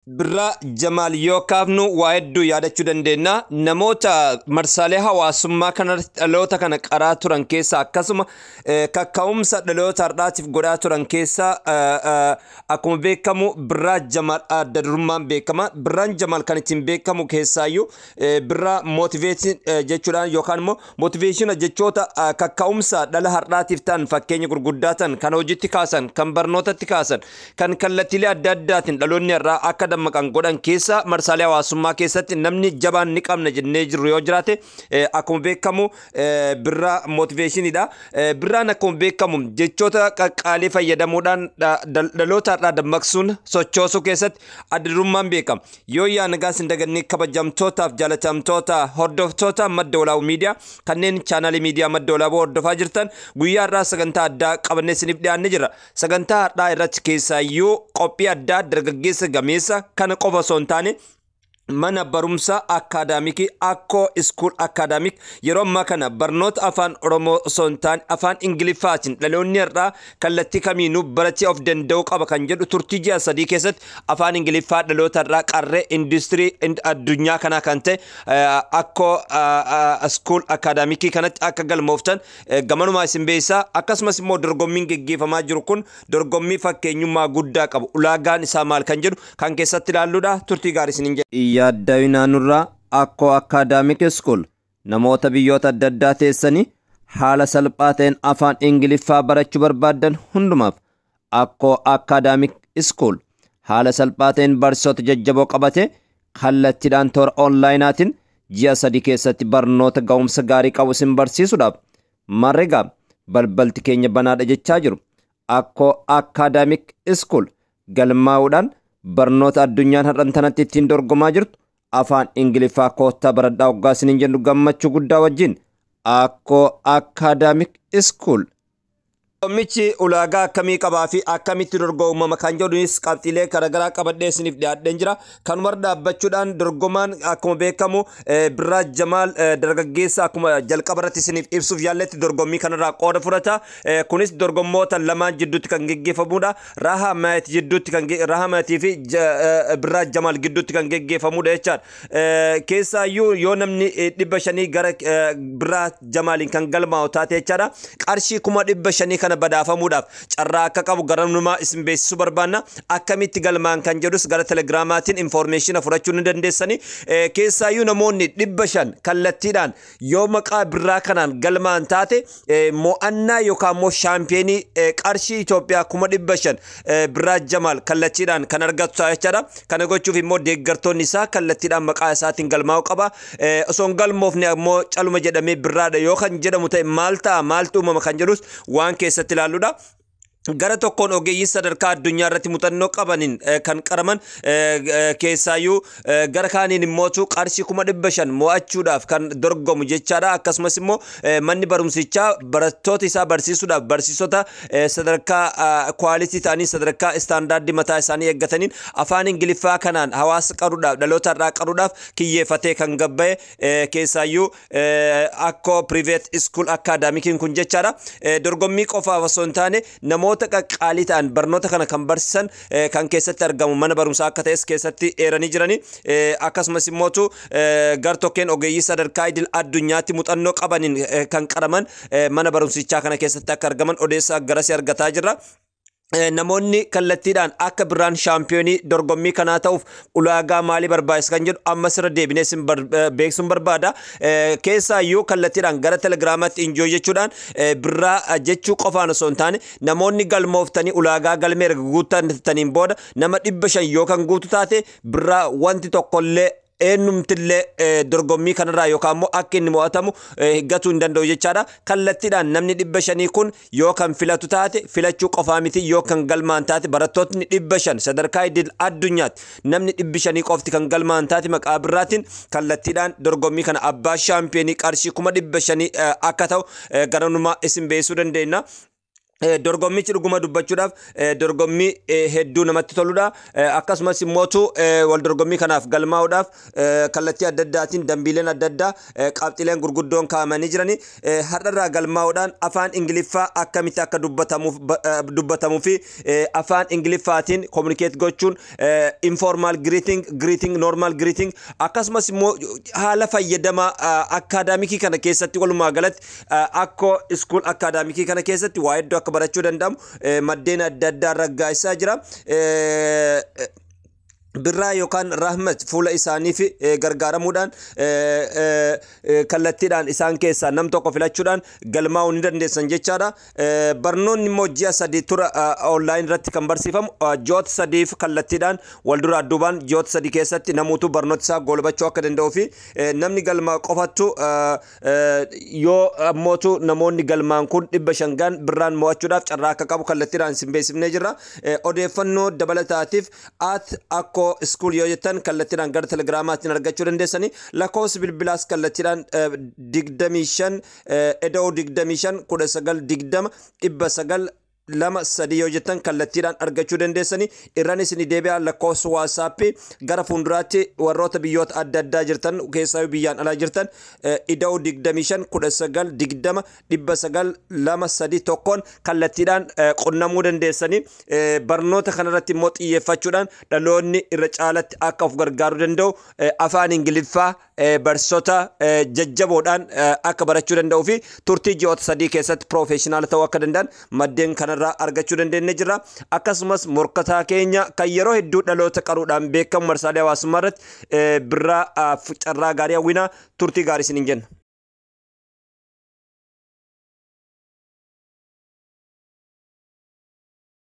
Birraa Jamaal yoo kaafnu waa hedduu yaadachuu dandeenya. Namoota marsaalee hawaasummaa kanarratti dhaloota kana qaraa turan keessaa, akkasuma kaka'umsa dhaloota har'aatiif godhaa turan keessaa, akkuma beekamu Birraa Jamaal adda durummaan beekama. Birraan Jamaal kan ittiin beekamu keessaayyuu Birraa motivate jechuudhaan yookaan immoo motivation jechoota kaka'umsa dhala har'aatiif ta'an, fakkeenya gurguddaa ta'an kan hojiitti kaasan, kan barnootatti kaasan, kan kallattiilee adda addaatiin dhaloonni har'aa akka dammaqan godhan keessa marsaalee hawaasummaa keessatti namni jabaan ni qabna jennee jirru yoo jiraate, akkuma beekamu Birraa motivationiidha. Birraan akkuma beekamu jechoota qaqqaalii fayyadamuudhaan dhaloota har'aa dammaqsuun sochoosuu keessatti adda durummaan beekama. Yoo yaa nagaa isin dagannee, kabajamtootaaf jaalatamtoota hordoftoota Madda Walaabuu Miidiyaa, kanneen chaanaalii miidiyaa Madda Walaabuu hordofaa jirtan, guyyaa har'aa sagantaa addaa qabannee isiniif dhiyaannee jira. Sagantaa har'aa irratti keessaayyuu qophii addaa dargaggeessa gameessa kana qofa osoo hin taane, mana barumsaa academic Akkoo School Academic yeroo ammaa kana barnoota Afaan Oromoo osoo hin taane Afaan Ingiliffaatiin dhaloonni har'aa kallattii kamiinuu baratee of danda'uu qaba kan jedhu, turtii ji'a 3 keessatti Afaan Ingiliffaa dhaloota har'aa qarree industirii addunyaa kanaa kan ta'e Akkoo School Academicii kanatti akka galmooftan gamanumaa isin beeksisaa. Akkasumas immoo dorgommiin geggeeffamaa jiru kun dorgommii fakkeenyummaa guddaa qabu, ulaagaan isaa maal kan jedhu kan keessatti ilaalluudha. Turtii gaarii isiniin jedha. Yaaddaawinaa nurraa Akkoo Academic School namoota biyyoota adda addaa teessanii haala salphaa ta'een Afaan Ingiliffaa barachuu barbaaddan hundumaaf, Akkoo Academic School haala salphaa ta'een barsiisota jajjaboo qabate kallattiidhaan toora onlineaatiin ji'a 3 keessatti barnoota ga'umsa gaarii qabu isin barsiisuudhaaf marregaa balbalti keenya banaadha jechaa jiru. Akkoo Academic School galmaa'uudhaan barnoota addunyaan har'an tanatti ittiin dorgomaa jirtu Afaan Ingiliffaa koottaa baradhaa waggaa isiniin jennu gammachuu guddaa wajjin. Akkoo Academic School. Dorgommichi ulaagaa akkamii qabaa fi akkamitti dorgomama kan jedhunis qabxiilee garaagaraa qabadhee isiniif dhiyaadheen jira. Kanumarra dhaabbachuudhaan dorgomaan akkuma beekamu Birraa Jamaal dargaggeessa akkuma jalqaba irratti isiniif ibsuuf yaalletti dorgommii kanarraa qooda fudhata. Kunis dorgommoota lamaan jidduutti kan geggeeffamudha. Raha Maayit jidduutti kan Raha Maayitii fi Birraa Jamaal gidduutti kan geggeeffamudha jechaadha. Keessaayyuu yoo namni 500 gara Birraa Jamaaliin kan galmaa'u taate jechaadha. Qarshii 500,000 kana badhaafamuudhaaf carraa akka qabu garanumaa isin beeksisuu barbaanna. Akkamitti galmaan kan jedhus gara Telegramaatiin information fudhachuu ni dandeessani. Keessaayyuu namoonni 500 kallattiidhaan yoo maqaa Birraa kanaan galmaan taate, mo'annaa yookaan immoo championii qarshii Itoophiyaa 500,000 Birraa Jamaal kallattiidhaan kan argatu ta'a jechaadha. Kana gochuuf immoo deeggartoonni isaa kallattiidhaan maqaa isaatiin galmaa'uu qaba. Osoo hin galmoofne ammoo caluma jedhamee Birraadha yoo kan jedhamu ta'e maal ta'a, maaltu uumama kan jedhus waan keessatti ilaalluudha. Gara tokkoon ogeeyyii sadarkaa addunyaa irratti muuxannoo qabaniin kan qaraman keessaayyuu, gara kaaniin immootu qarshii 500,000 mo'achuudhaaf kan dorgomu jechaadha. Akkasumas immoo manni barumsichaa barattoota isaa barsiisuudhaaf barsiisota sadarkaa quality ta'anii, sadarkaa standardii mataa isaanii eeggataniin Afaan Ingiliffaa kanaan hawaasa qaruudhaaf, dhaloota irraa qaruudhaaf kiyyeeffatee kan gabba'e keessaayyuu Akkoo Private School Academiciin kun jechaadha. Dorgommii qofaaf osoo hin taane namoota qaqqaalii ta'an barnoota kana kan barsiisan kan keessatti argamu mana barumsaa akka ta'es keessatti eeranii jirani. Akkasumas immootu gar tokkeen ogeeyyii sadarkaa idil addunyaatti muuxannoo qabaniin kan qaraman mana barumsichaa kana keessatti akka argaman odeessa garasii argataa jirra. Namoonni kallattiidhaan akka Birraan championii dorgommii kanaa ta'uuf ulaagaa maalii barbaachisa kan jedhu ammas irra deebinee isin beeksisuun barbaada. Keessaayyuu kallattiidhaan gara Telegramatti enjoy jechuudhaan Birraa jechuu qofaan osoo hin taane, namoonni galmooftanii ulaagaa galmee erga guuttaniin booda nama 500 yoo kan guutu taate, Birraa wanti tokkollee eenyumtillee dorgommii kanarraa yookaan immoo akka inni mo'atamu gatuu hin danda'u jechaadha. Kallattiidhaan namni 500 kun yoo kan filatu taate, filachuu qofaa miti, yoo kan galmaan taate, barattootni 500 sadarkaa idil addunyaatti namni 500 qofti kan galmaan taate maqaa Birraatiin kallattiidhaan dorgommii kana abbaa championii qarshii 500,000 akka ta'u garanumaa isin beeksisuu dandeenya. Dorgommichi dhuguma dubbachuudhaaf dorgommii hedduu namatti toludha. Akkasumas immootu wal dorgommii kanaaf galmaa'uudhaaf kallattii adda addaatiin dambiileen adda addaa, qabxiileen gurguddoon kaa'amanii jirani. Har'arraa galmaa'uudhaan afaan Ingiliffaa akkamitti akka dubbatamuu fi afaan Ingiliffaatiin communicate gochuun, informal greeting, greeting, normal greeting, akkasumas immoo haala fayyadama academicii kana keessatti, walumaa galatti Akkoo School Academicii kana keessatti waa hedduu akka barachuu danda'amu maddeen adda addaa raggaa'isaa jira. Birraa yookaan Rahmat fuula isaaniif gargaaramuudhaan kallattiidhaan isaan keessaa nam tokko filachuudhaan galmaa'uu ni dandeessan jechaadha. Barnoonni immoo ji'a 3 tura online irratti kan barsiifamu. Ji'oota 3f kallattiidhaan wal duraa duubaan ji'oota 3 keessatti namuutu barnoota isaa goolabachuu akka danda'uu fi namni galmaa qofattu yoo ammootu namoonni galmaan kun 500 gaan birraan mo'achuudhaaf carraa akka qabu kallattiidhaan isin beeksifnee jirra. Odeeffannoo dabalataatiif @AkkoSchool yoo jettan kallattiidhaan gara Telegiraamaatiin argachuu dandeessanii. Lakkoofsi bilbilaas kallattiidhaan 25 eda'uu 25 19 20 900 2 3 yoo jettan kallattiidhaan argachuu dandeessanii. Irraan isin deebi'aa, lakkoofsa WhatsAppii gara fuulduraatti warroota biyyoota adda addaa jirtan keessaa biyyaan alaa jirtan ida'uu 25 19 20 900 2 3 1n kallattiidhaan qunnamuu dandeessanii. Barnoota kanarratti immoo xiyyeeffachuudhaan dhaloonni irra caalatti akka of gargaaruu danda'u, afaan Ingiliffaa barsiisota jajjaboodhaan akka barachuu danda'uu fi turtii ji'oota 3 keessatti professional ta'uu akka danda'an maddeen kanarraa argachuu dandeenye jirra. Akkasumas morkataa keenya kan yeroo hedduu dhaloota qaruudhaan beekamu marsaalee hawaasummaa irratti birraa carraa gaarii hawwinaa, turtii gaarii isiniin jenna.